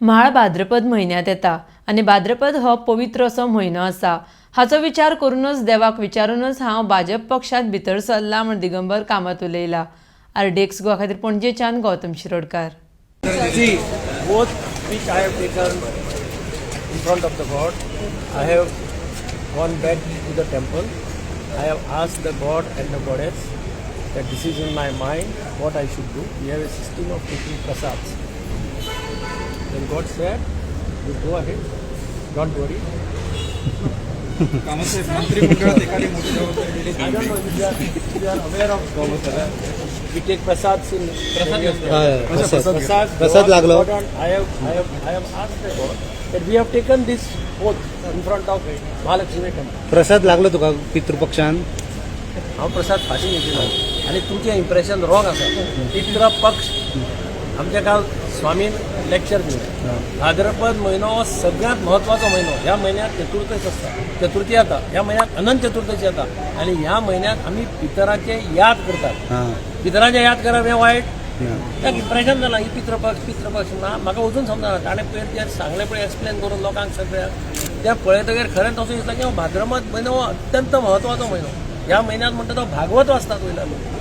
म्हाळ भाद्रपद म्हयन्यांत येता आनी भाद्रपद हो पवित्र असो म्हयनो आसा. हाचो विचार करूनच, देवाक विचारूनच हांव भाजप पक्षांत भितर सरला म्हूण दिगंबर कामत उलयला. आरडीएक्स गोवा खातीर पणजेच्यान Gautam Shirodkar. See, oath which I have taken in front of the God, I have gone back to the temple. I have asked the God and the goddess that this is in my mind what I should do. We have a system of taking prasads. Then God said, "You go ahead, don't worry." Kamat साहेब, मंत्रिमंडळात एखादी मोठी जबाबदारी दिली? I don't know if you are aware of, we take prasads in various Prasad. Prasad, प्रसाद लागलो. God and I have asked the God that we have taken this oath in front of Mahalakshmi temple. प्रसाद लागलो तुका पितृपक्षान? हांव प्रसाद फाटीं घेतिलो आनी तुमचें impression wrong आसा. पित्र पक्ष आमच्या काल स्वामीन लेक्चर दिलें. भाद्रपद म्हयनो हो सगळ्यांत म्हत्वाचो म्हयनो. ह्या म्हयन्यात चतुर्थी आसता, चतुर्थी येता. ह्या म्हयन्यात अनंत चतुर्थी येता आनी ह्या म्हयन्यात आमी पितराचे याद करतात. पितरांचे याद करप हें वायट? ताका इम्प्रेशन जालां ही पित्रपक्ष पित्रपक्ष ना. म्हाका अजून समजना. ताणें पयर तें सांगलें पळय, एक्सप्लेन करून लोकांक सगळ्याक, तें पळयतकीर खरेंच तसो दिसता की हो भाद्रपद म्हयनो हो अत्यंत म्हत्वाचो म्हयनो. ह्या म्हयन्यांत म्हणटा तो भागवत वाचतात वयल्यान लोक.